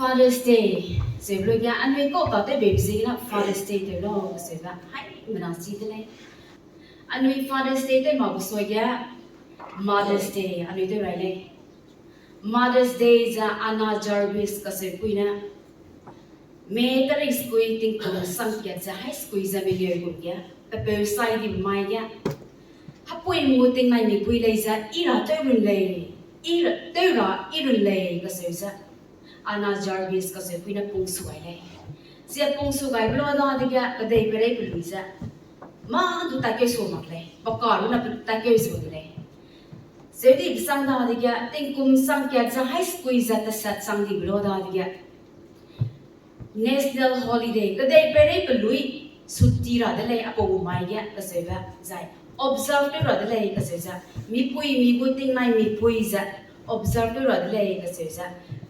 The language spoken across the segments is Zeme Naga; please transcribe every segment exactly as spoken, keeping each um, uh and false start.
Father's Day, zeblo ge anui kau ta tew bebe ziegene Father's Day tew lau, zebe hai mena chi de lei. Anui Father's Day tew mak be suage Mother's Day anui tew rai lei. Mother's Day ze Anna Jarvis kaseupui ne May tarik sekui tingkum sangkat ze hai sekui ze mengeu gum ge, pepeu sai di mai ge, hapui mu tingnai mipui lei ze i ra tew run lei, i ra, tew ra i run lei kaseu ze, Anna Jarvis kaseupui ne pungsu gai lei. Zia pungsu gaibe la dadege kedei perei pelui ze mâ du tatkeu su mak lei, pe ka lu na pe tatkeu zu de lei. Zeu dibe sang dadege tingkum sangkat ze hai sekui ze tesat sang dibe la dadege National holiday, kedei perei pelui suti ra de lei, apau mai ge kaseube, zai observe tew ra de lei kaseu ze, mipui mi gu tingnai mipui ze observe tew ra de lei kaseu ze,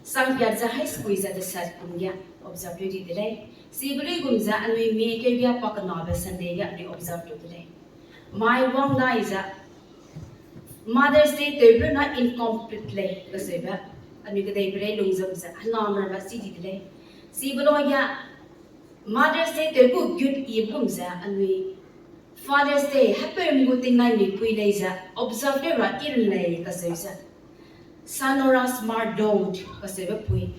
sangkat ze hai sekui ze tesat kum ge observe tew di de lei. Chibe luigum ze anui May keu ge pa kenabe Sunday ge anui observe tew de lei. Mai wang dai ze Mother's Day tewbe na incomplete lei kaseube, anui kedei perei lungzam ze hena merba chi di de lei. Chibe la ge Mother's Day tew gu gut i gum ze anui Father's Day hepeu mi gu tingnai mipui lei ze observe tew ra i run lei kaseu ze, Senoras Mardot kaseube pui,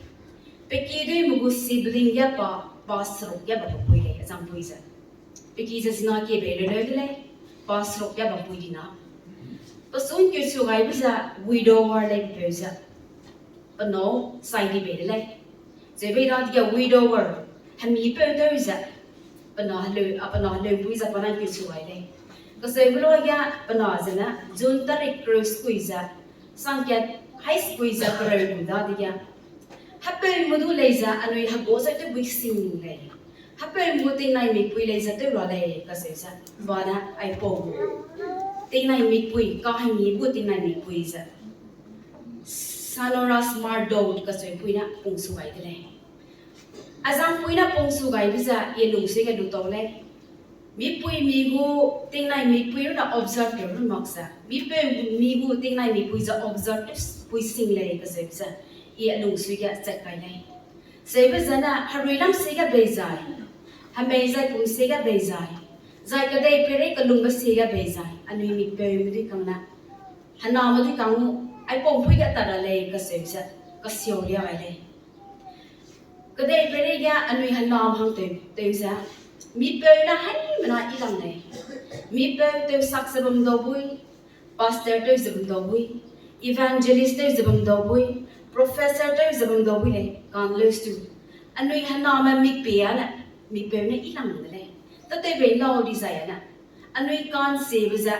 pe ki dui me gu sibling ge pa, pa seruk ge ba pe pui lei, azangpui ze. Pe ki ze zina ki bei leu leu de lei, pa seruk ge ba pui di na. Pesun keu su gaibe ze widower lei peu ze, pe nâu sai di bei de lei. Zeu bei dadege widower, hemipeu tew ze, pe na heleu, a pe na heleu pui ze pa nai keu su gai lei. Kaseube la ge pe na zene June tarik kereu sekui ze, sangkat hai sekui ze kereu gum dadege hepeu me du lei ze anui hegua ze tew bui sing lei. Hepeu me gu tingnai mipui lei ze tew ra lei kaseu ze, pa ne aipau tingnai mipui, kahemi gu tingnai mipui ze Senoras Mardot kaseupui ne pungsu gai de lei. Azangpui ne pungsu gaibe ze i lungsui ge lu tau lei. Mipui mi gu tingnai mipui runa observe tew run mak ze, mipeu mi gu tingnai mipui ze observe tew pui sing lei kaseube ze, i a lungsui ge chat kai lei. Seube zene herui lam sie ge bei zai, hemei zai pum sie ge bei zai, zai kedei perei kelungbe sie ge bei zai, anui mipeu me dui kang ne, hename dui kang u, aipau pui ge tat ra lei kaseu ze, kasiau lia gai lei. Kedei perei ge anui hename hang tew, tew ze, mipeu ne haimena i lang lei. Mipeu tew sak ze bam dau bui, pastor tew ze bam dau bui, evangelist tew ze bam dau bui, professor tew ze bam dau bui lei, kan leu stu. Anui hename mik pie ane, mipeu ne i lang de lei. Tatew bei lau dizai ane, anui kan siebe ze,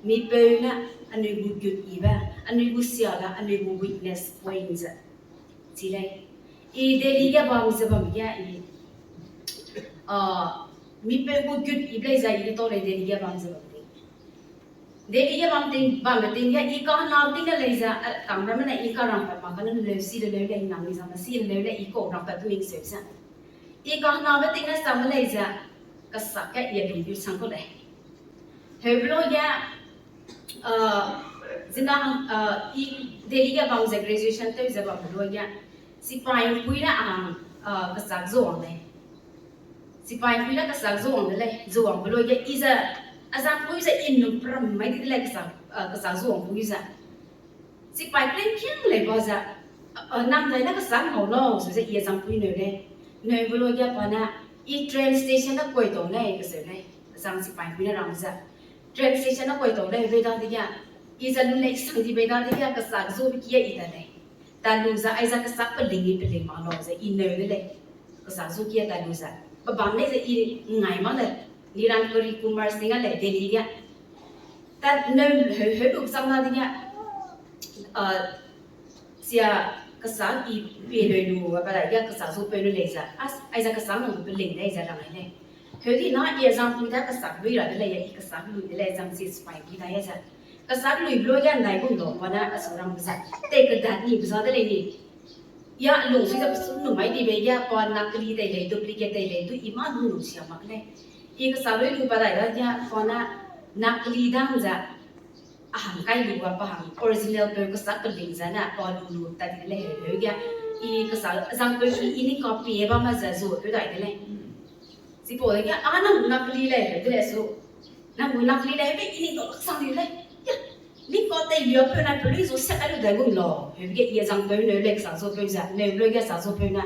mipeu ne anui gu gut ibe, anui gu siabe, anui gu weakness point ze chi lei. I Delhi ge bam ze bam ge i, a, mipeu gu gut ibe lei zai i tau lei Delhi ge bam ze bam ting. Delhi ge bam ting, bambe ting ge i kahena ting ge lei ze, a, kamramme ne i karangpat mak kane leu si le leu lei nang i zangme si le leu lei i kau rangpat pe ming seu ze. I kahenabe ting ne sam lei ze, kesak ge i a lunggu sang kau lei. Heube la ge, a, zina, a, i Delhi ge bam ze graduation tew ze bambe la ge, sipaipui ne a, a, kesak zuang lei. Sipaipui ne kesak zuang de lei, zuangbe la ge i ze, azangpui ze i num pram mai di de lei kesak, a, kesak zuangpui ze. Sipai plan kiang lei ba ze, a, a, nang dai ne kesak ngau lau, se ze i azangpui neu lei. Neube la ge pa ne, i train station ne kuai tau lei, kaseu lei. Azang sipaipui ne rang ze, train station ne kuai tau lei, bei dadege, i ze lu lei sang di bei dadege, kesak zu ki a i ta lei. Ta lu ze, aize kesak peling i peling mak lau ze, i neu de lei. Kesak zu ki a ta lu ze. Pe bam lei ze i ngai mak le, Nirankari Kumar Singh a lei Delhi ge. Tat neu heu, heu lu chang dadege, a, sia kesak i pie leu lu, a, pa dai ge kesak zu peu lu lei ze. As, aize kesak nang peling lei ze rang ai lei. Heu di na i azangpui da kesak lui ra de lei, i kesak lui de lei, zang si sipai ki dai ze. Kesak luibe la ge ndai gum dau pa ne a su rang ze. Tei kedat nibe za de lei ni. Ya lungsui ze pesu nu mai di bei ge pa nakli tei lei, duplicate tei lei, du i mâ nu nu sia mak lei. I kesak lui lu pa dai dadege pa ne nakli dang ze. A hang kai lu ga pa hang original peu kesak peling ze ne pa lu lu ta di de lei heu ge. I kesa zangpeu i, i ning kapie bam ma ze zu peu dai de lei. Chipau dege, a nang gu nakli lei, de lei su. Nang gu nakli lei, hebe i ning tau sang di lei. Ya, ning ka tei lia peu na pelui zu sia kai lu dai gum lau. Hebe ge i zangpeu neu lei kesa zu peu ze, neu lei ge sa zu peu na.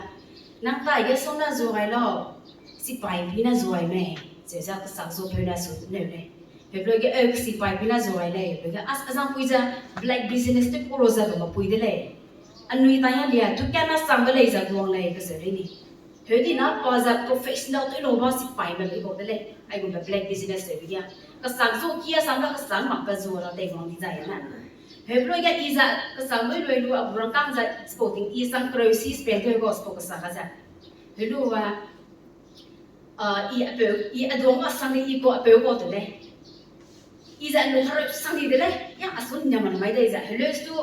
Nang tai ge sau na zu gai lau. Sipai pi na zu gai mei. Ze ze kesa zu peu na su neu lei. Hebe ge, eu sipai pi na zu gai lei. Hebe ge, a, a zangpui ze black business te puro ze bam pui de lei. Anui tai ya lia, tu kia na sang de lei ze guang lei, kese lei ni. Heu di na pa ze professional tew lau ba sipai me lei bau de lei. Aigumbe black business lei bia. Kesa zu kia sang da kesa mak pe zu ra tei wang di zai na. Heu lu ge i ze kesa lui lui lu a bu rangkâng ze sporting i sang kreu si spend tew go sport kesa ka ze. Heu lu wa, ah, i apeu, i aduang a sang di i ko apeu ko te lei. I ze a lung hereu sang di de lei. Ya, a sun niam man mai de i ze. Heleu stu,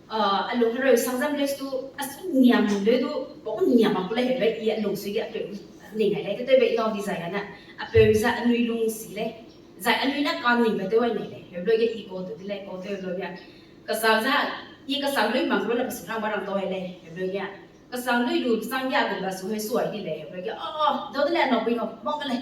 ah, a lung hereu sang zam leu stu, a sun niam leu du, pa niam mak lei hebe i a lung sui ge apeu ning ai lei, te tewbe i lau di zai ane. Apeu ze anui lung si lei. Zai anui na ka ningbe tew ai nei lei. Hebe ge i ko te de lei, ko te lu ge. Kesa ze, i kesa lui mak lu na pesu rang ba rang tau ai lei. Hebe ge. Kesa lui lu sang ge a gumbe su hei suai di lei. Hebe ge, ah, dau de lei na bui ngau, bang de lei.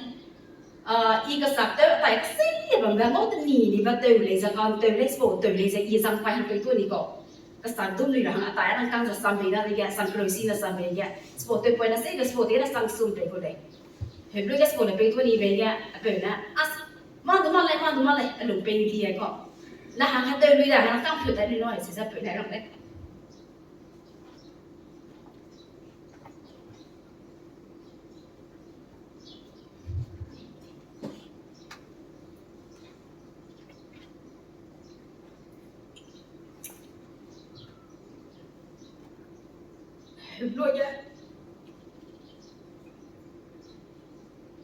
Ah, i kesa tew tai kese bambe ngau te ni ni ba tew lei ze kan tew lei spo tew lei ze i zang pai hang tew tu ni kau. Kesa dum lui ra hang a tai rangkâng ze sam bei da de ge, sang kreu si na sam bei ge. Spo tew poi na se ge spo de na sang sum pei ku lei. Hebe ge spo ne pei tu ni bei ge, apeu ne, as, ma du ma lei, ma du ma lei, a lung pei di ai kau. Na hang ha tew lui da, hang kang phu ta ni no ai se ze peu ne rang lei. Hebe ge,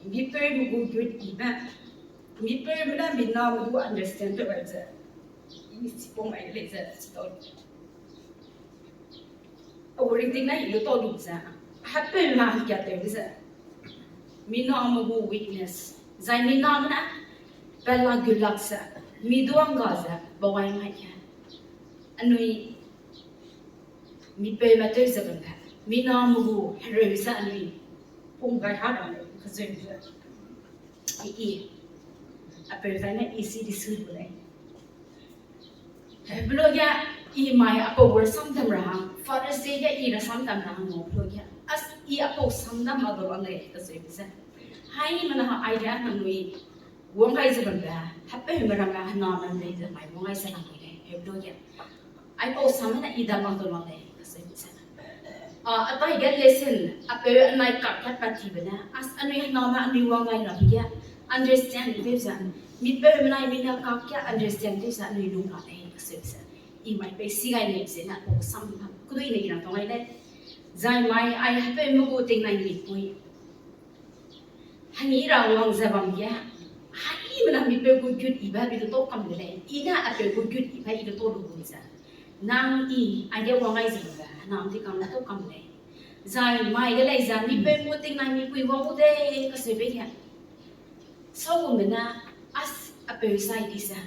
mipeume gu gut ibe, mipeume ne miname gu understand tew gai ze, i chipau mai lei ze chitau. A ringting na i lu tau lu ze, hepeu na hangkat tew ze, miname gu weakness, zai miname ne pela gulak ze, mi duang ga ze bawai mai ge, anui mipeume tew ze bambe, miname gu hereu ze anui pum gai ha ra lei kazeu ze. I, i, apeu zai ne i si di su bu lei. Hebe lu ge, i mai apau gu rasam dam ra hang, Father's Day ge i rasam dam ra hang ngau lu ge, as i apau sam dam ma du la lei kazeu ze. Haimena idea nangnui wang gai ze bambe, hepeume ramme hename lei ze mai wang gai ze nangnui lei, hebe lu ge. Aipau sam ne i dam mak du la lei kazeu ze. A, atai ge lesson, apeu anai kak ge pat tibe ne, as anui hename anui wang gai rabe ge, understand tew ze, mipeume nai mina kak ge understand tew ze anui lung ra lei kazeu ze. I mai pei si gai lei ze ne, apau sam, kedui ne i rang tau gai lei. Zai mai ai hepeume gu tingnai mipui hangyi ra wang ze bam ge, haimena mipeu gu gut ibe i lu tau kam de lei, i ne apeu gu gut ibe i lu tau lu gu ze. Nang i, aige wang gai ze be, nang di kam lu tau kam lei. Zai mai ge lei ze, mipeu gu tingnai mipui wang gu de, kaseube ge. Saube ne, as apeu zai di ze.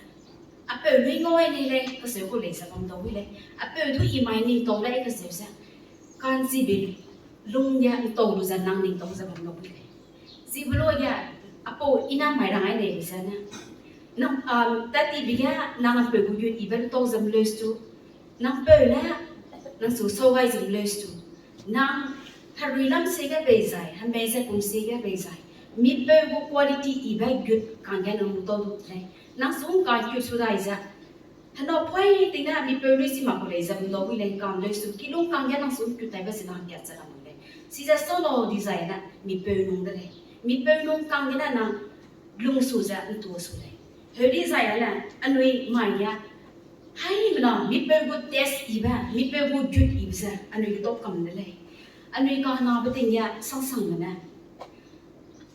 Apeu lui ngau ai nei lei, kaseu gu lei ze bam dau wi lei. Apeu du i mai ningtau lei, kaseu ze. Ka'nchibe lung ge ntau lu ze nang ningtau ze bam dau wi lei. Chibe lu ge, apau i na mai rang ai nei lu ze ne. Nang, um, tat tibe ge nang apeu gu gut ibe lu tau ze mleu stu. Nang peu ne, nang su sau gai ze mleu stu. Nang herui lam sie ge bei zai, hemei ze kum sie ge bei zai. Mipeu gu quality ibe gut kangge nang lu tau lu lei. Nang su ngka keu su dai ze. Hena poi ting ne mipeu lui si mak ku lei ze bam dau wi lei ngka mleu stu. Kilung kangge nang su keu taibe ze nang kat ze lam lei. Chize sau lau di zai ne mipeu nung de lei. Mipeu nung kangge ne nang lung su ze ntu su lei. Heu di zai ne anui mai ge. Haimena mipeu gu test ibe, mipeu gu gut ibe ze anui lu tau kam de lei. Anui kahenabe ting ge sangsangme ne.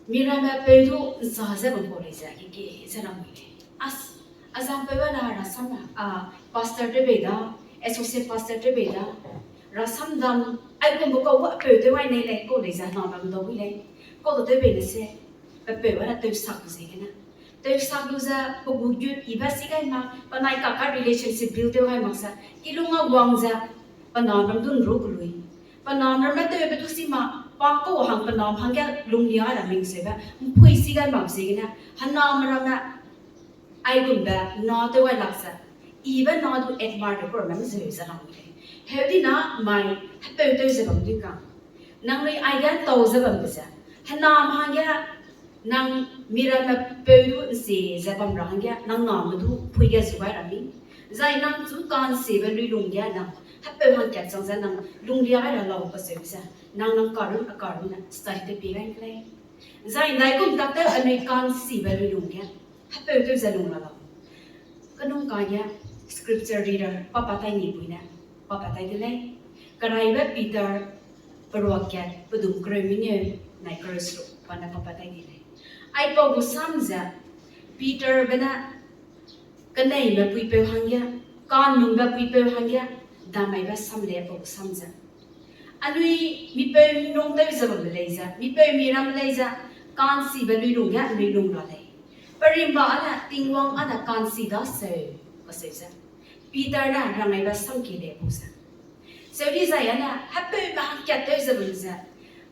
Miramme peu du nza ze bam kau lei ze keke ze lam lei. As, azangpeu ba na rasam, a, pastor tew bei da, associate pastor tew bei da, rasam dam, aigumbe kau gu apeu tew ai nei lei, kau lei ze hena bam dau wi lei. Kau du tew bei ne se, pe peu ba na tewsak lu ziegene. Tewsak lu ze, pe gu gut ibe si gai mak, penai kaka relationship build tew gai mak ze, kilung a wang ze, pe na bam du nru kelui. Pe nam ramme tewbe du si ma, pa kau hang pe nam hangge lunglia ra ming seube, ’mpui si gai mak ziegene, hename ramme, aigumbe na tew gai lak ze, ibe na du admire de kuramme mzeu ze lam lei. Heu dina mai, hepeu tew ze bam dui ka. Nangnui aige tau ze bambe ze, hename hangge, nang miramme peu du ’nsi ze bam ra hangge, nang name du ’mpui ge zu gai ra mi. Zai nang chu ka'nsibe luilung ge nang, hepeu hangkat chang ze nang lunglia gai ra lau kacheube ze, nang nang karun a karun ne study tew pie gai ke lei. Zai ’ndaigum tak tew anui ka'nsibe luilung ge, hepeu tew ze lung ra lau. Kenung kage scripture reader pa pa tai ni pui ne, pa pa tai de lei. Keraibe Peter, peruak kat, pedum kereu mengeu, nai kereu seruk, pa ne pa pa tai di lei. Aipau gu sam ze, Peterbe ne, keneime puipeu hangge, ka'nnumbe puipeu hangge, damaibe sam lei aipau gu sam ze. Anui mipeu minung tew ze bambe lei ze, mipeu miram lei ze, ka'nsibe luilung ge anui lung ra lei. Perimba â ne Tingwang â ne ka'nsi daseu, kaseu ze. Peter ne rangaibe sam ki lei pu ze. Seu dizai â ne, hepeume hangkat tew ze bam ze.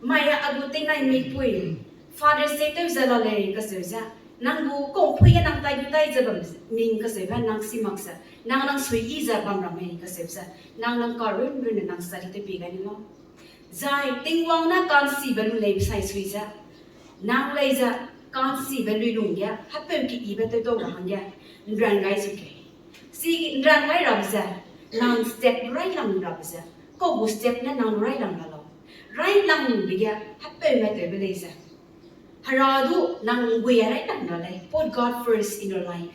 Mai a gu tingnai mipui, Father's Day tew ze la lei kaseu ze. Nang gu kau ’mpui ge nang tai gu tai ze bam ning kaseube nang si mak ze. Nang nang suiyi ze bam ra mei kaseu ze. Nang nang karun runne nang study tew pie gai ni lau. Zai Tingwang ne ka'nsibe lu lei sai sui ze. Nang lei ze, ka'nsibe luilung ge, hepeu keyibe tewtau ra hangge, ’nran gai zu kei. Chi ’nran gai rabe ze, nang step railang rabe ze, kau gu step ne nang railang ra lau. Railangbe ge, hepeume tewbe lei ze. Hera du nang ’nggui a railang ra lei. Put God first in your life.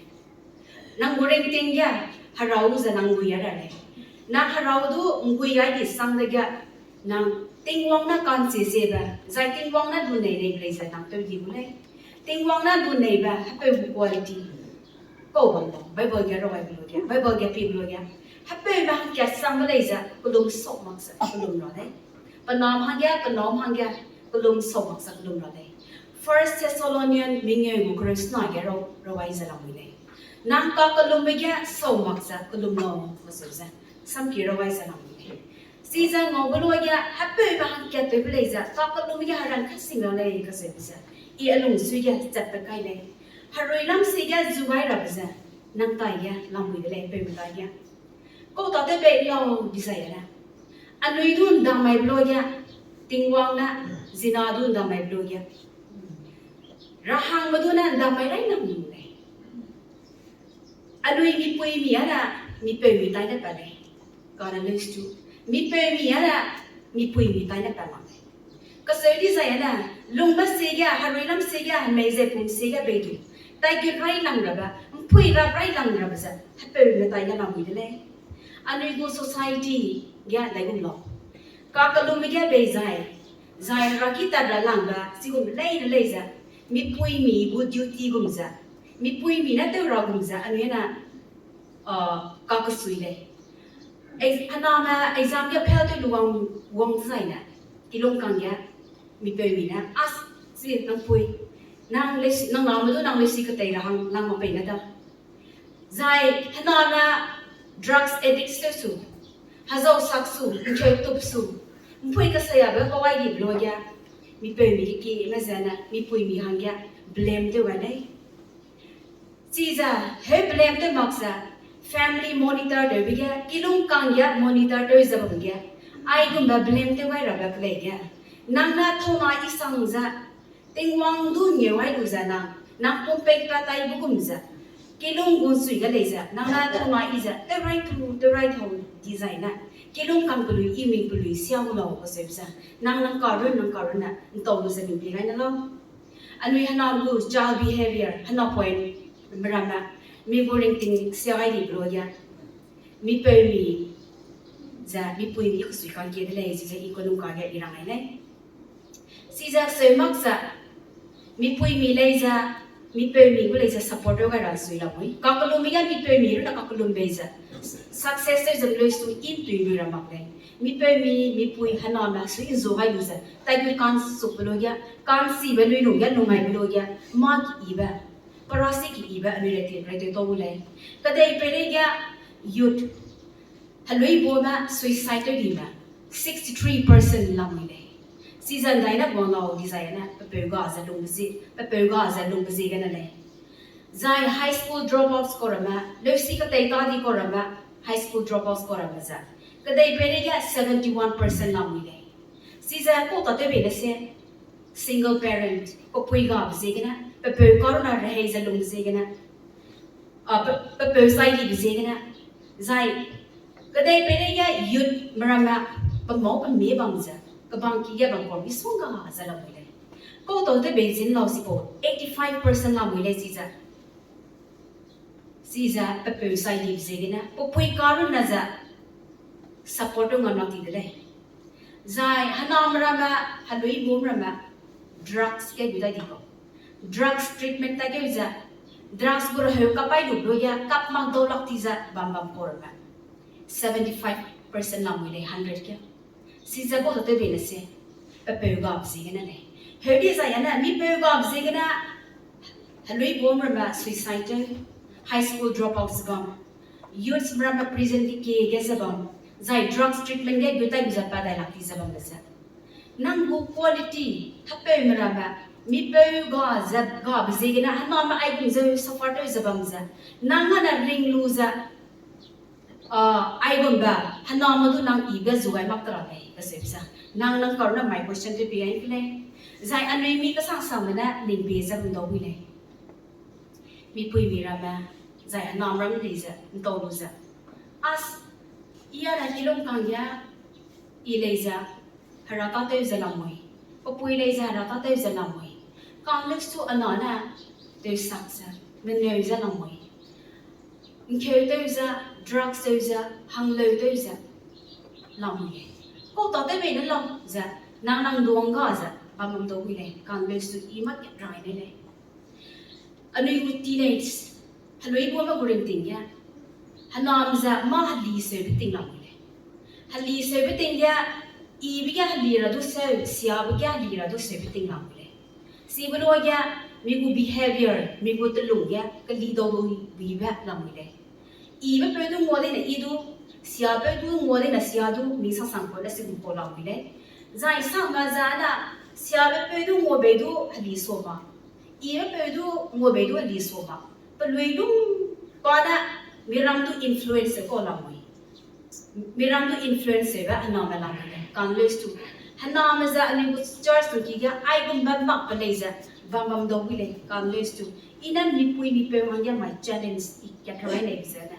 Nang gu ringting ge, Hera ze nang ’nggui a ra lei. Nang Hera du ’nggui gai di sang dege, nang Tingwang ne ka'nsi zebe, zai Tingwang ne lunei neibe lei ze nang tew di gu lei. Tingwang ne luneibe, hepeu gu quality. Kau bam bam, Bible ge rawaibe lu ge, Bible ge piebe lu ge. Hepeume hangkat sangbe lei ze, kelum sau mak ze, kelum ra lei. Pe nam hangge, pe nam hangge, kelum sau mak ze, kelum ra lei. First Thessalonian mengeu gu kereu sena ge rau, rawai ze lamui lei. Nang kakellumbe ge sau mak ze, kelum lau, kaseu ze. Samki rawai ze lamui lei. Chize ngaube lu ge, hepeume hangkat tewbe lei ze, kakellumbe ge heran kasing ra lei, kaseube ze. I a lungsui ge, chatbe kai lei. Herui lamsi ge zu gai rabe ze, nang tai ge, lamui de lei, peu medai ge. Kau ta tew pei lau dizai ne. Anui du ’ndamaibe lu ge, Tingwang ne, zina du ’ndamaibe lu ge. Rahangbe du ne ’ndamai rainang lei. Anui mipuimi â ne, mipeumi tai ne pa lei. Kane leustu. Mipeumi â ne, mipuimi tai ne pa mak lei. Kaseu dizai ne, lungbe sie ge, herui lamsi ge, hemei ze pum sie ge bei du. Taigut railang rabe, ’mpui rap railang rabe ze, hepeume tai ne lamui de lei. Anui gu society ge daigum lau. Kakellumbe ge bei zai, zai heraki tat ra langbe, chigum lei de lei ze, mipuimi gu duty gum ze, mipuimi ne tew ra gum ze, anui ne, kakesui lei. Hename exam ge fail tew lu wang, wang zai ne, kilung kang ge, mipeumi ne, a, chi nang pui, nang lesi, nang name du nang lesi ketei ra hang, nang ma pei ne da. Zai hename drugs addicts tew su, hezau sak su, ’ncheu tup su, ’mpui kesaiabe kawai dibe lu ge, mipeumi kekime ze ne, mipuimi hangge, blame tew gai lei. Chize, heu blame tew mak ze, family monitor tewbe ge, kilung kang ge monitor tew ze bam ge, aigumbe blame tew gai rabe kelei ge. Nang ne thauna i sang ze, Tingwang du ngeu gai lu ze nang, nang pum pei pa taibe gum ze, kilung gun sui ge lei ze, nang ne thauna i ze, tew rai tu, tew rai tau dizai ne, kilung kang pelui, i ming pelui, sia gu lau kaseu ze, nang nang karun, nang karun ne, ’ntau lu ze ning pie gai ne lau. Anui hena gu child behavior, hena point meramme, mi gu ringting sia gai dibe lu ge, mipeumi ze mipuimi kesui kang kie de lei, chize i kelung kang ge i rang gai lei. Chize seu mak ze, mipuimi lei ze, mipeumi gu lei ze support tew gai ra sui lamui. Kakellumbe ge mipeumi runne kakellum bei ze, success tew ze leustu i ’ntui lui ra mak lei. Mipeumi, mipui, hename sui ’nzu gai lu ze, taigut ka'nsukbe lu ge, ka'nsibe lui lung ge, lungaibe lu ge, mâ keyibe, perasi keyibe, anui rei ti, rei tew tau gu lei. Kedei peireige youth, heluibume suicide tew dime, sixty-three percent lamui lei. Chize ndaine guang lau dizai ne, pepeu ga ze lungbe zie, pepeu ga ze lungbe ziegene lei. Zai high school dropouts kau ramme, leusi ketei ta di kau ramme, high school dropouts kau ramme ze, kedei peireige seventy-one percent lamui lei. Chize kau tatewbe ne se, single parent, pepui gabe ziegene, pepeu karuna rehei ze lungbe ziegene, a, pe-, pepeu chai dibe ziegene, zai, kedei peireige youth me ramme, pemau pemie bam ze, kebang ki ge bam kau misongga ze lamui lei. Kau tatewbe zin lau sipau, eighty-five percent lamui lei chize. Chize pepeu chai dibe ziegene, pepui karunne ze, support tew ngam lak di de lei. Zai, hename ramme, heluibum ramme, drugs ge gu dai di kau. Drugs treatment ta keu ze, drugs gu reheu kapai lu luge, kap mak dau lak di ze, bam bam kau ramme. Seventy-five percent lamui lei hundred ge. Chize kau tatewbe ne se, pepeu gabe ziegene lei. Heu dizai ne, mipeu gabe ziegene, heluibum ramme suicide tew, high school dropouts bam, youths me ramme prison di kie ge ze bam, zai drugs treatment ge gu tai gu ze pa dai lak di ze bambe ze. Nang gu quality, hepeume ramme, mipeu ga ze, gabe ziegene, hename aigum ze suffer tew ze bam ze. Nang ane ring lu ze, a, aigumbe, hename du nang yibe zu gai mak te ra lei, kaseu ze. Nang nang karunne mai question tew pei gai ke lei. Zai anui mi kesangsangme ne ning pie ze mdau wi lei. Mipuimi ramme, zai hename ramme lei ze, mtau lu ze. As, i ane i lungkang ge, i lei ze, hera tâtew ze lamui. Pepui lei ze hera tâtew ze lamui. Kang leustu ana ne, tewsak ze, meneu ze lamui. Ngkeu tew ze, drugs tew ze, hangleu tew ze, lamui lei. Kau tatewbe ne lau ze, nang nang duang ga ze, bam bam dau wi lei, kang leustu i mâ kat rai ne lei. Anui gu teenage, heluibum gu ringting ge, hename ze mâ heli seube ting lamui lei. Heli seube ting ge, ibe ge heli ra du seu, siabe ge heli ra du seube ting lamui lei. Chibe luage, mi gu behavior, mi gu telung ge, keli dau du bibe lamui lei. Ibe peu du ngua dene i du, siapeu du ngua dene sia du, mi sangsang kau ne se gu kau lamui lei. Zai sangme ze ne, siabe peu du ngua bei du heli sa ma. Ibe peu du ngua bei du heli sa ma. Pelui lung pa ne, miram du influence kau lamui. Miram du influence seube hename lamui lei, kang leustu. Hename ze anui gu church tungki ge aigumbe mak pe lei ze, bam bam dau wi lei, kang leustu. I ne mipui mipeu hangge mai challenge i kat rai lei ze ne.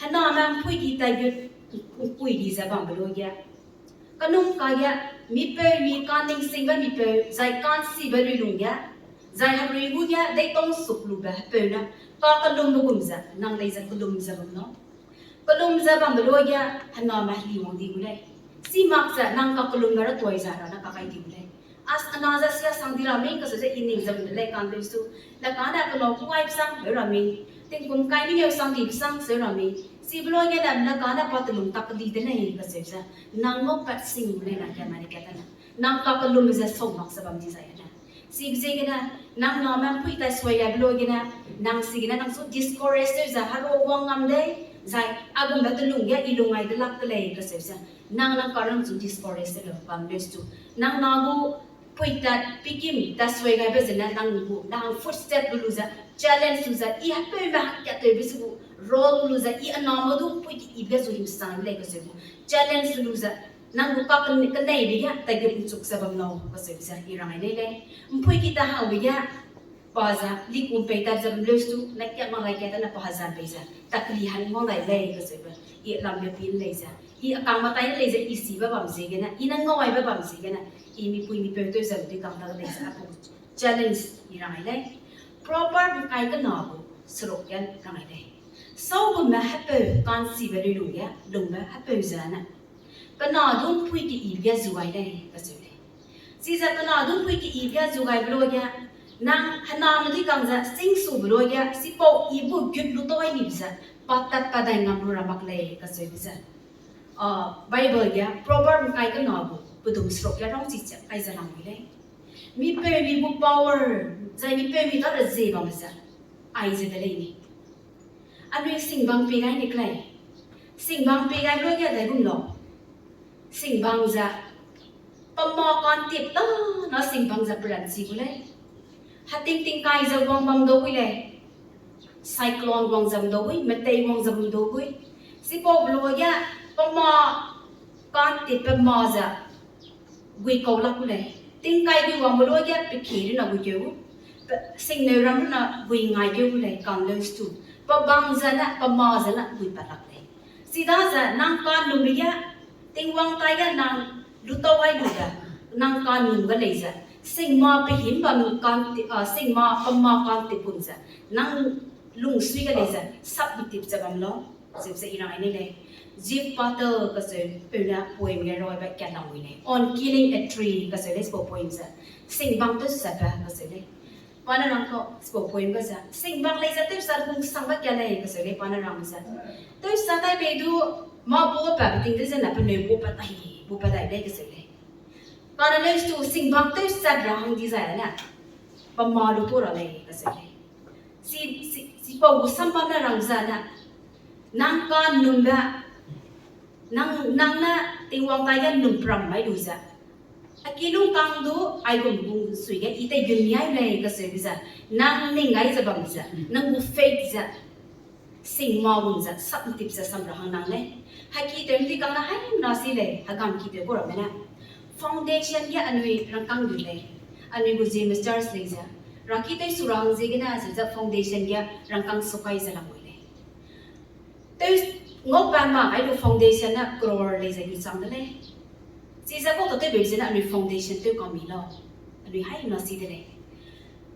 Hename mpui ki tai gut, mpui di ze bambe luage. Kanum kage, mipeu mi ka'nningsingbe mipeu, zai ka'nchibe lui lungge, zai herui gu ge deitau suk lube hepeu ne, kakellumbe gum ze, nang lei ze kellum ze bam lau. Kellum ze bambe luage, hename heli wang di gu lei. Chi mak ze nang kakellumbe ra tuai ze ra ne kakai di gu lei. As ana ze sia sang di ra mei kaseu ze i ning ze bam de lei kang leustu. Lekane pelau ku ai sang heu ra mei. Tingkum kai mengeu sang di sang seu ra mei. Chibe luage ne lekane pa telung tak keli de lei kaseu ze. Nang ngau pat sing gu lei na kia mane kat ne. Nang kakellumbe ze sau mak ze bam di zai ne. Chibe ziegene, nang name mpui tai suai gaibe luage ne, nang chigene nang su discourage tew ze, hera wang ngam dei, zai, agumbe telung ge i lung ai de lak de lei kaseu ze. Nang nang karun su discourage tew leu, bam leu su. Nang na gu pui tat pikim tat suai gaibe zene nang gu, nang footstep lu lu ze, challenge lu ze, i hepeume hangkat tewbe se gu, role lu lu ze, i aname du pui ki ibe zu himsang lei kaseu gu, challenge lu lu ze, nang gu ka keneibe ge, taige nchuk ze bam lau kaseube ze, i rang ai lei lei. Mpui ki ta hangbe ge, pa ze, likum pei tat ze bam leu su, na kia mak lai kia ta na pa zan pei ze, ta keli han ngau dai lei kaseube, i lambe pin lei ze, i akang matai lei ze, i sibe bam ziegene, i na ngau aibe bam ziegene, i mipui mipeu tew ze, di kang ta lei ze, apu challenge i rang ai lei. Proverb kai kena gu seruk ge rang ai lei. Saugumme hepeu ka'nchibe lui lungge, lungbe hepeu ze ne. Kena du mpui ki ibe ge zu gai lei, kacheu lei. Chize kena du mpui ki ibe ge zu gaibe luage, nang hename dui kang ze, singsube luage, sipau i gu gut lu tau ai nibe ze, pa tat pa dai ngam lu ra mak lei, kacheube ze. A, Bible ge, Proverb kai kena gu, pedum seruk ge rang chi chak kai ze lang lei. Mipeu mi gu power, zai mipeu mi ta rezie bam ze, aize de lei ni. Anui singbang pei gai ni klei. Singbang pei gai luage dai gum lau. Singbang ze, pe mâ kantip ta na singbang ze peranchi gu lei. Heting tingkai ze wang bam dau gu lei. Cyclone wang ze bam dau gu, metei wang ze bam dau gu. Chipau lu ge, pe mâ kantip pe mâ ze gui kau lak gu lei. Tingkai gui wangbe lu ge peki runa gui keu, pe-, singneu ram runa gui ngai keu gu lei, kanleu stu. Pe bang ze ne, pe mâ ze ne gui pat lak lei. Chidaze nang kanumbe ge, Tingwang tai ge nang lutau gai lu ze, nang kanum ge lei ze, singma pe hîm bam kan ti-, a, singma pe mâ kantip gum ze, nang lungsui ge lei ze, sap ntip ze bam lau, zeu ze i rang ai nei lei. Jeff Patel kacheu peu ne poem ge raibe kat lam mui lei. On Killing a Tree kacheu lei chipau poem ze. Singbang tewsatbe kacheu lei. Pa ne rang kau, chipau poem ge ze. Singbang lei ze tewsat hungsangbe kat lei kacheu lei pa ne rang ze. Tewsat tai bei du, mâ bu pa beting de zene penui bu pa tai, bu pa dai lei kacheu lei. Kane lei stu singbang tewsat ra hang di zai ne, pe mâ lu tu ra lei kacheu lei. Chi, chi, chipau gu sam pa ne rang ze ne, nang kanumbe, nang, nang ne Tingwang tai ge num pram mai lu ze. A kilûng kang du, aigum gu sui ge, i tei gun ni ai lei kaseube ze, nang ning gai ze bam ze, nang gu faith ze, singma gum ze, sap ntip ze, sam ra hang nang lei. Heki tew ndi kang ne haimna si lei, hegam ki tew gu ramme ne. Foundation ge anui rangkâng du lei, anui gu James Church lei ze. Raki tew su ra hang ziegene, zeu ze foundation ge rangkâng sukai ze lamui lei. Tew ngau pa ma ai lu foundation ne crore lei ze gu chang de lei. Chize kau ta tewbe zene anui foundation tew kami lau. Anui haimna si de lei.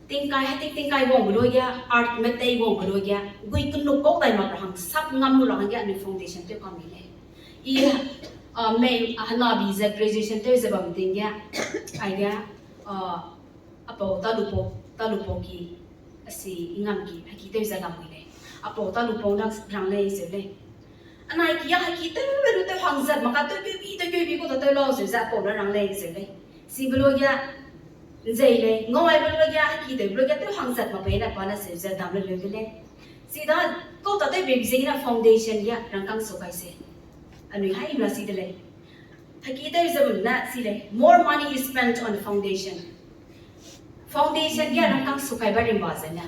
Tingkai, heting tingkai wangbe lu ge, art metei wangbe lu ge, gui kenuk kau dai mak ra hang, sap ngam lu ra hangge anui foundation tew kami lei. I, a, mei, a, henabi ze graduation tew ze bam ting ge, aige, a, apau talupau, talupau ki, asi i ngam ki, heki tew ze lamui lei. Apau talupau na rang lei zeu lei. Anai ki a heki tewbe lu tew hangzat mak ka tew keubi, tew keubi kau ta tew lau zeu ze apau ne rang lei zeu lei. Sibe lu ge, nzei lei, ngau aibe lu ge, heki tewbe lu ge tew hangzat mak pei ne pa ne zeu ze dam le leu de lei. Sida, kau ta tewbe ziegene foundation ge rangkâng sukai se. Anui haimna si de lei. Heki tew ze bam ne si lei, more money is spent on foundation. Foundation ge rangkâng sukai ba rimba zene,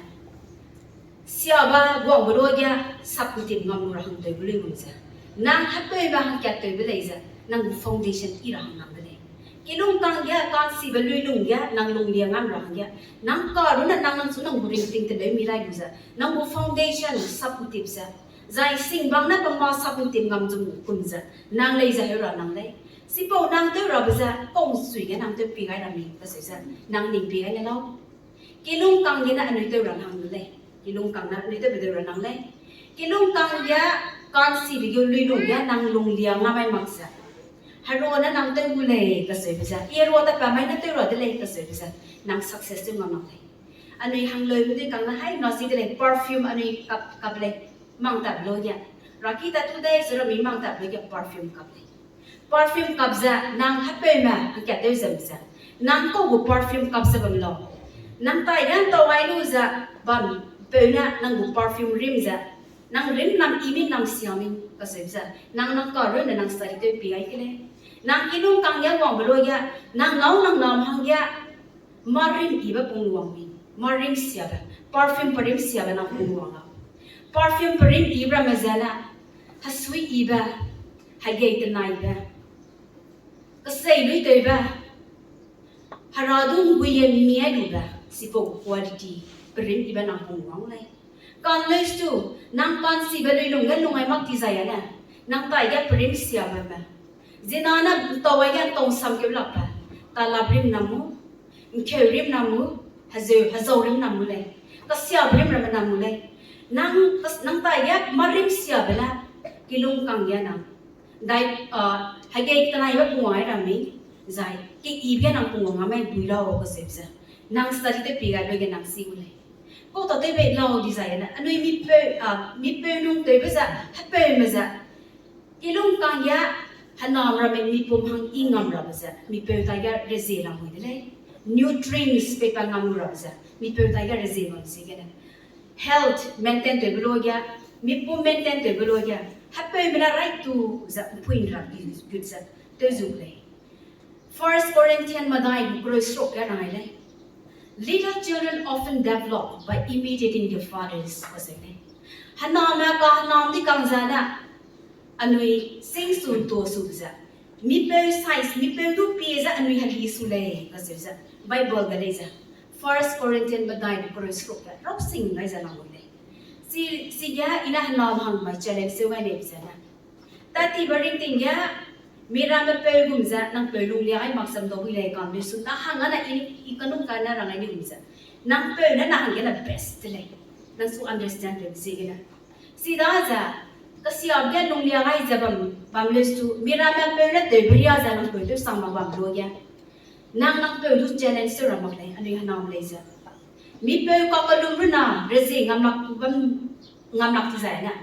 siabe guangbe lu ge sap ntip ngam lu ra hang tewbe lui gum ze, nang hepeume hangkat tewbe lei ze, nang gu foundation i ra hang nang de lei. Kilûng kang ge, ka'nchibe lui lung ge, nang lunglia ngam ra hangge, nang ka runne nang nang chu nang gu ringting teleu mi rai lu ze, nang gu foundation sap ntip ze, zai singbang ne pe mâ sap ntip ngam zum kum ze, nang lei ze heu ra nang lei. Chipau nang tew rabe ze, kau nsui ge nang tew pi gai ra mi kaseu ze, nang ning pi gai le lau. Kilûng kang gene anui tew ra nang de lei. Kilûng kang ne anui tewbe tew ra nang lei. Kilûng kang ge, ka'nchibe gu lui lung ge nang lunglia ngam mai mak ze, herua ne nang tew gu lei kaseube ze, i herua ta pa mai ne tew ra de lei kaseube ze, nang success tew ngam mak lei. Anui hangleume dui kang ne haimna si de lei, perfume anui kap, kap lei, mang tap lu ge. Raki ta tu dei, zero mi mang tap lu ge perfume kap lei. Perfume kap ze, nang hepeume hangkat tew ze bam ze, nang kau gu perfume kap ze bam lau. Nang tai ge ntau ai lu ze bam peu ne nang gu perfume rim ze, nang rim nam i mi nam sia mi kaseu ze, nang nang ka runne nang study tew pi gai ke lei. Nang kilûng kang ge wangbe lu ge, nang nâu nang nam hangge, mâ rim ibe pung wang mi, mâ rim siabe, perfume perim siabe nang pung wang lau. Perfume perim ibe ramme zene, hesui ibe, hegei tenaibe, kesei lui tewbe, hera du ngguiye mi ai lube, chipau quality perim ibe nang pung wang lei. Kanleu stu, nang ka'nchibe lui lung ge lung ai mak ti zai a ne, nang tai ge perim siabe me, zina ne ntau ai ge ntau sam keu lakbe, talap rim nam mu, nkeu rim nam mu, hezeu, hezau rim nam mu lei, kesiabe rim ramme nam mu lei. Nang, nang tai ge mâ rim siabe le, kilûng kang ge nang dai, a, hegei tenaibe pung wang ai ra mi, zai, ke ibe ge nang pung wang a mai bui lau kaseu ze, nang study tew pi gai lu ge nang si gu lei. Kau ta tewbe lau di zai ne, anui mipeu, a, mipeu nung tewbe ze, hepeume ze, kilûng kang ge, henam ramme mipum hang i ngam rabe ze, mipeu tai ge rezie lamui de lei. Nutrients peipat ngam lu rabe ze, mipeu tai ge rezie bam ziegene, health maintain tewbe lu ge, mipum maintain tewbe lu ge, hepeume ne right to ze, mpuin ra gut ze, tew zu lei. First Corinthian medai gu kereu seruk ge rang ai lei. Little children often develop by imitating their fathers, kacheu lei. Hename ka henam di kang zane, anui sing su to su ze, mipeu size, mipeu du pie ze anui heli su lei, kacheu ze, Bible ge lei ze, First Corinthian medai gu kereu seruk ge rau sing gai ze lang lei. Chi, chige i ne henam hang mai challenge seu gai lei zene. Tatibe ringting ge, miramme peu gum ze, nang peu lunglia ai mak sam dau wi lei kam lei su, na hang ane i, i kanung ka ne rang ai ni gum ze. Nang peu ne na hangge na best de lei. Nang su understand lei ziegene. Chidaze, kesiabe ge lunglia ai ze bam, bam lei su, miramme peu ne tewbe ria ze nang peu tew sang mak bam lu ge. Nang nang peu du challenge seu ra mak lei, anui henam lei ze. Mipeu kakellum runa, rezie ngamlak bam, ngamlak ti zai ne.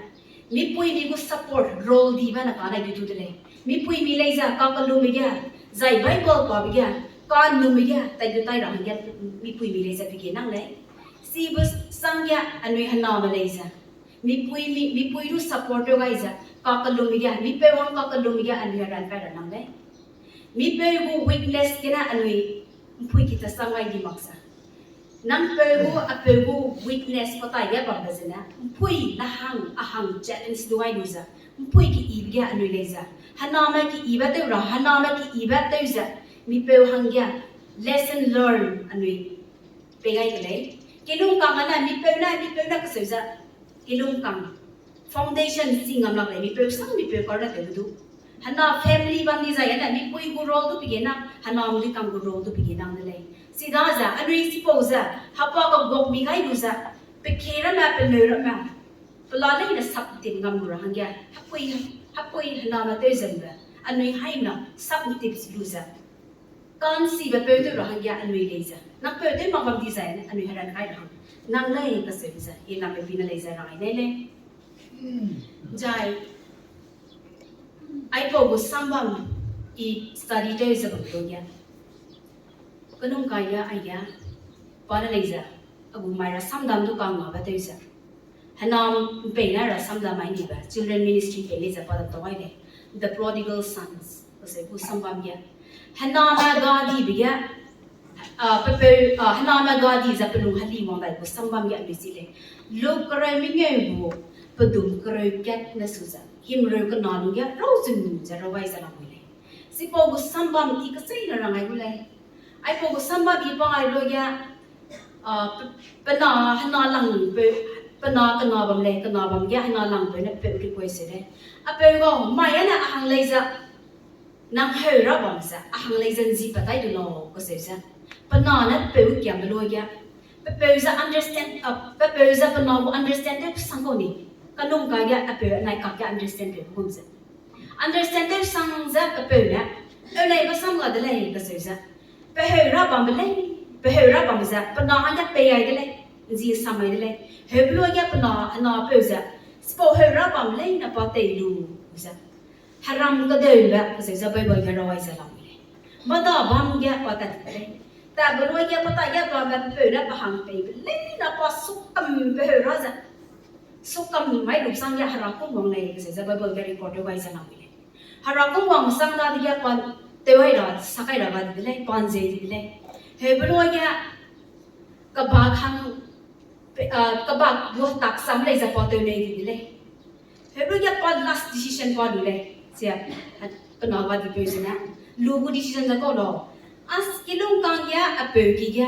Mipuimi gu support role dibe ne ka dai du du de lei. Mipuimi lei ze kakellumbe ge, zai Bible pabe ge, kanumme ge, tai du tai ra hangge, mipuimi lei ze pege nang lei. Chibe sangge anui hename lei ze. Mipui, mi, mipui du support tew gai ze, kakellumbe ge, mipeu hang kakellumbe ge anui heran kai ra nang lei. Mipeu gu weakness gene anui mpui ki tesang gai di mak ze. Nang peu gu, apeu gu weakness patai ge bambe zene, mpui ne hang, a hang challenge du gai lu ze, mpui keyibe ge anui lei ze. Hename keyibe tew ra, hename keyibe tew ze, mipeu hangge lesson learn anui pei gai ke lei. Kilungkang ane, mipeu ne, mipeu ne kacheu ze. Kilungkang. Foundation si ngamlak lei, mipeu sang mipeu kar ne tewbe du. Hena family bam di zai ane, mipui gu role du pege nang, hena mdui kang gu role du pege nang de lei. Chidaze, anui chipau ze, hapa kaguak mi gai lu ze, peke ramme, peneu ramme, pela leine sap tim ngam lu ra hangge, hapui, hapui hename tew zembe, anui haina sap tip lu ze. Ka'nchibe peu tew ra hangge anui lei ze. Nang peu tew mak bam di zai, anui heran kai ra hang. Nang lei kacheu ze, i lambe pi ne lei ze rang ai nei lei. Zai, aipau gu sambam i study tew ze bam lu ge. Kenung kai ge aige, pa ne lei ze, a gu mai ra samdam du kangngabe tew ze. Henam mpei ne ra samdam mai nibe, children ministry pei lei ze pa dam tau ai lei. The Prodigal Sons, kacheu gu sambam ge. Hename gadibe ge, a, pepeu, a, hename gadi ze pelung heli wang dai gu sambam ge anui chi lei. Luk kereu mengeu gu pedum kereu kat ne su ze. Himreu kena lu ge rau zun ze rau gai ze lamui lei. Chipau gu sambam i kecheîne rang ai gu lei. Aipau gu sambam i pa ai lu ge, a, pe-, pena hena langpeu, pena kena bam lei, kena bam ge hena langpeu ne peu request se lei. Apeu gau, mai ane a hang lei ze, nang heu ra bam ze, a hang lei ze nzi pa tai du lau, kacheu ze. Pena ne peu kiambe lu ge, pepeu ze understand, a, pepeu ze pena gu understand tew sang kau ni, kanung kai ge apeu anai kak ge understand tew gum ze. Understand tew sang ze pepeu ne, eu lei ba sam ga de lei, kacheu ze. Peheu ra bambe lei, peheu ra bam ze, pena hangge pei ai de lei, nzi sam ai de lei. Heube lu ge pena, hena peu ze, chipau heu ra bam leine pa tei lu, ze. Heram kedeube, kacheu ze Bible ge rau ai ze lamui lei. Mada bam ge pa tat de lei. Tatbe lu ge pa ta ge bambe pepeu ne pa hang peibe leine pa sukam peheu ra ze. Sukam mai lu sang ge hera kum wang lei, kacheu ze Bible ge record tew gai ze lamui lei. Hera kum wang sang dadege pa tew ai ra, sak ai ra ga di de lei, pa nzei di de lei. Heube lu ge kebak hang, pe-, a, kebak lu tak sam lei ze pa tew nei di de lei. Heube lu ge pa last decision pa lu lei, sia, a, pena ga dipeu zene. Lu gu decision ze kau lau. As kilungkang ge, apeu ki ge.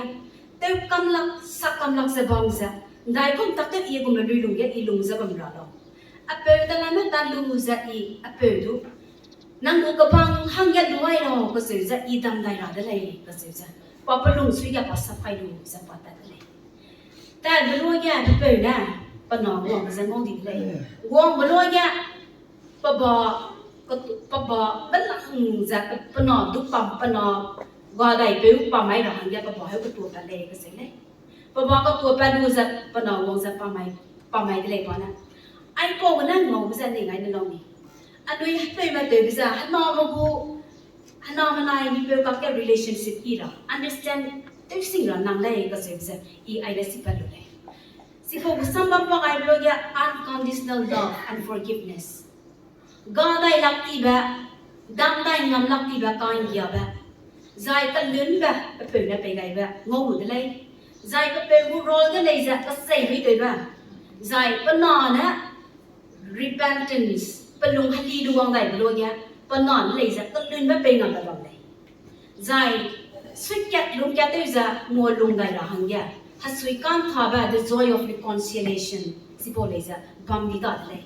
Tew kamlak, sak kamlak ze bam ze. Ndai kum tak tew i gume lui lung ge i lung ze bam ra lau. Apeu de lame ta lu ze i, apeu du. Nang gu kebang hangge lu ai lau, kacheu ze i dam dai ra de lei, kacheu ze. Pa pelung sui ge pa sap kai lu ze pa tat de lei. Tatbe lu ge pepeu ne, pena guangbe ze ngau di de lei. Guangbe lu ge, peba, katu-, peba, belang ze, pena du pam, pena, ga daipeu pam mai ra hangge peba heu katuapat lei, kacheu lei. Peba katuapat lu ze, pena wang ze pam mai, pam mai de lei pa ne. Aipau gene ngaube ze nei ngai ne lau ni. Anui hepeume tewbe ze, hename gu, hename nai mipeu kakge relationship i ra, understand tew sing ra nang lei, kacheu ze, i aide sipat lu lei. Chipau gu sambam pa gai lu ge unconditional love and forgiveness. Ga dai lak tibe, Dam dai ngam lak tibe ka'nggiabe, zai kelunbe pe peu ne pei gaibe ngau lu de lei. Zai pe peu gu role ge lei ze kesei luitewbe, zai pe na ne repentance, pe lung heli lu wang daibe luage, pe na ne lei ze kelunbe pei ngambe bam lei. Zai suikat lungkat tew ze ngua lung dai ra hangge, hesui ka'nthabe, the joy of reconciliation, chipau lei ze bam di ga de lei.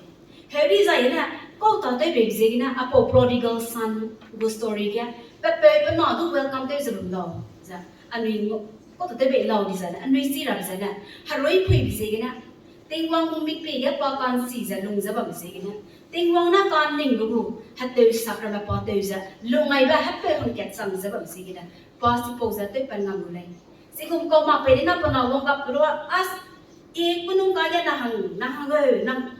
Heudi zai gene, kau tâtewbeibe ziegene, apau prodigal son gu story ge, pe peu pe na du welcome tew ze lum lau ze, anui kau tâtewbei lau di zene, anui chi rabe zene, herui puibe ziegene, Tingwang gu mikpie ge pa ka'nchi ze lung ze bam ziegene, Tingwang ne ka'nningbe gu hetewsak ramme pa tew ze lung aibe hepeu hangkat chang ze bam ziegene, pa chipau ze tewpat ngam lu lei. Chigum kau mak pei di na pe na wang gap lu a, i kunung ka ge na hang, na hang geu, nang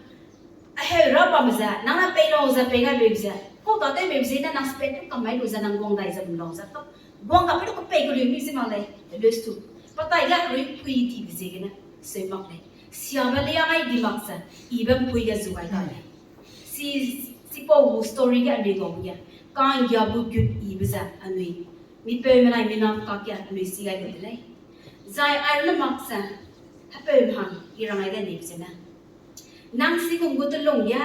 aheu ra bamme ze, nang ne pei lau ze pei gai beibe ze, kau tâtewbeibe ziegene nang spend tew kam mai lu ze nang guang dai ze lum lau ze, guang gap pe lu kepei kelui mi zi mak lei, leu su. Pa tai ge herui pui dibe ziegene, seu mak lei. Siabe lia ai di mak ze, ibe mpui ge zu gai da lei. Chi, chipau gu story ge anui gau ge, ka'nggia gu gut ibe ze anui, mipeu menai mina kakge anui si gai lu de lei. Zai aine mak ze, hepeu hang i rang ai de neibe zene, nang chigum gu telung ge,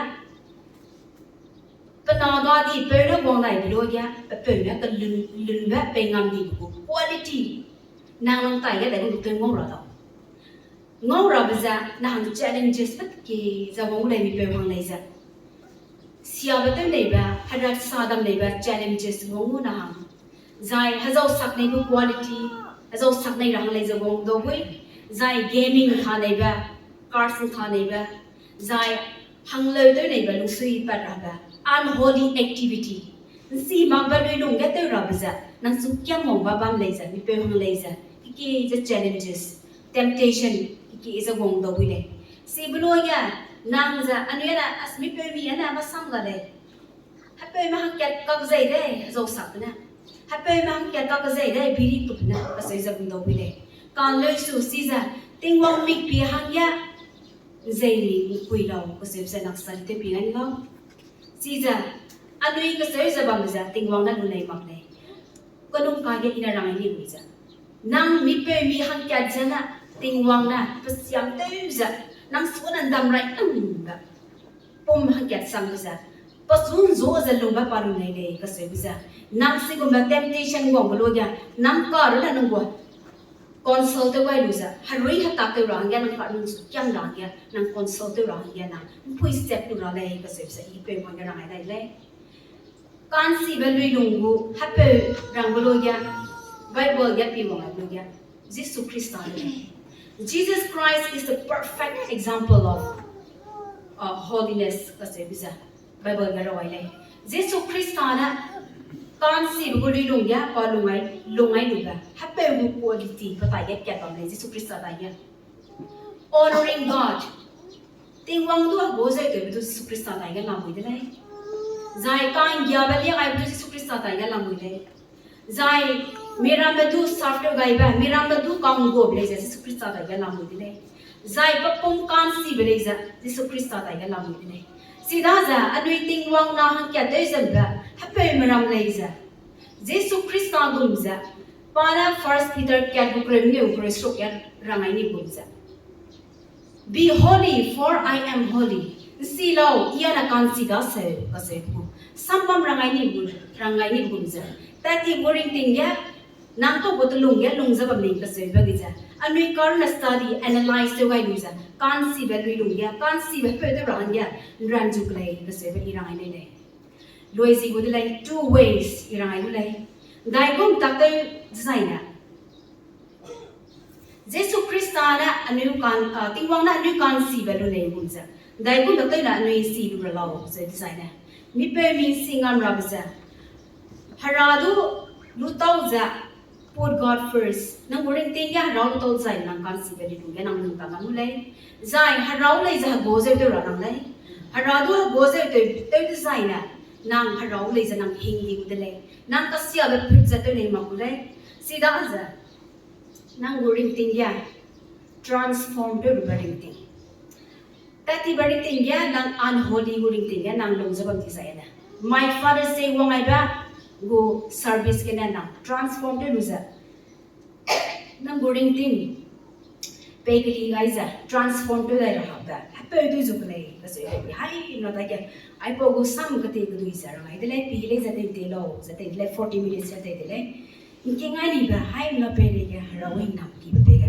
pe na ga di peu ne guang daibe luage, pe peu ne kelun, lunbe pei ngam dibe gu quality, nang nang tai ge dai gu tew ngau ra dau. Ngau rabe ze, na hang challenges pe ke ze wang lei mipeu hang lei ze. Siabe tew neibe, herat sa dam neibe challenges wang gu na hang. Zai hezau sak neibe quality, hezau sak nei ra hang lei ze wang dau bui. Zai gaming tha neibe, cards tha neibe, zai hangleu tew neibe lungsui pat rabe, unholy activity, nsi makbe lui lung ge tew rabe ze, nang chu kiam wangba bam lei ze, mipeu hang lei ze, keki ze challenges, temptation, keki ze wang dau bui lei. Chibe luage, nang ze, anui ne, as mipeu mi ane masang la lei. Hepeume hangkat kak zei dei, hezau sak ne. Hepeume hangkat kak zei dei, biri tup ne, kaseu ze bum dau bui lei. Kanleu su si ze, Tingwang mikpie hangge, nzei ni ngkui lau, kaseu ze nang sa di tew pi ngai lau. Chize, anui kaseu ze bam ze, Tingwang ne lunei mak lei. Kanung kage i ne rang ni lu ze, nang mipeu mi hangkat ze ne, Tingwang ne, pe siam tew ze, nang sune ndam rai nangbe pum hangkat sang ze, pe su nzu ze lungbe pa lunei lei kaseube ze, nang chigumbe temptation guangbe luage, nang ka runne nang gu consult tew gai lu ze, herui hetak tew ra hangge nang ka nung su kiam ra hangge, nang consult tew ra hangge nang mpui step lu ra lei kaseube ze, i peu hangge rang ai dai lei. Ka'nchibe luilung gu hepeu rangbe luage, Bible ge pi wang ai luage, Jisu Khrista ne. Jesus Christ is the perfect example of, uh, holiness kaseube ze, Bible ge rang ai lei. Jisu Khrista ne ka'nchibe gu luilung ge pa lung ai, lung ai lube, hepeu gu quality pe tai ge kat bam lei, Jisu Khrista tai ge. Honoring God. Tingwang du hegu zeu tewbe du Jisu Khrista tai ge lamui de lei. Zai ka'nggiabe liang aibe du Jisu Khrista tai ge lamui lei. Zai miramme du serve tew gaibe, miramme du ka'ngguabe lei ze Jisu Khrista tai ge lamui de lei. Zai pe pum ka'nchibe lei ze Jisu Khrista tai ge lamui de lei. Chidaze anui Tingwang na hangkat tew zembe, hepeume ram lei ze Jisu Khrista gum ze, pa ne First Peter kat gu kereu mengeu kereu seruk ge rang ai ni gum ze, Be holy, for I am holy. Nsi lau, i ane ka'nchi daseu, kaseu gu. Sam bam rang ai ni gu, rang ai ni gum ze, tat ti gu ringting ge, nang kau gu telung ge lung ze bam ni kaseube ge ze, anui karunne study, analyze tew gai lu ze, ka'nchibe luilung ge, ka'nchibe peu tew ra hangge, nran zu kelei kaseube i rang ai nei lei. Lui zi gu de lei, two ways i rang ai gu lei. Ndaigum tak tew dezaine, Jisu Khrista ne anui kan, ah, Tingwang ne anui ka'nchibe lu lei gum ze, ndaigum tak tew ne anui nchi lu ra lau ze dezaine, mipeu mi nchi ngam rabe ze, Hera du lu tau ze, put God first. Nang gu ringting ge Hera lu tau zai nang ka'nchibe luilung ge nang lung ta ngam gu lei. Zai Hera lei ze hegu zeu tew ra nang lei. Hera du hegu zeu tew, tew dezaine, nang Hera lei ze nang hing di gu de lei. Nang kasiabe put ze tew nei mak gu lei. Chidaze, nang gu ringting ge transform tew lube ringting. Tat tibe ringting ge nang unholy gu ringting ge nang lung ze bam di zai ne, My Father's Day wang aibe gu service gene nang transform tew lu ze, nang gu ringting pei keli gai ze transform tew dai ra hapbe hepeu tew zu ke lei, kacheu lei, hai na dage, aipau gu sam ketei kedui ze rang ai de lei, pi lei ze tei de lau, ze tei de lei, forty minutes ze tei de lei. Nking ai nibe hai na pei lei ge, Hera wang nam kibe pei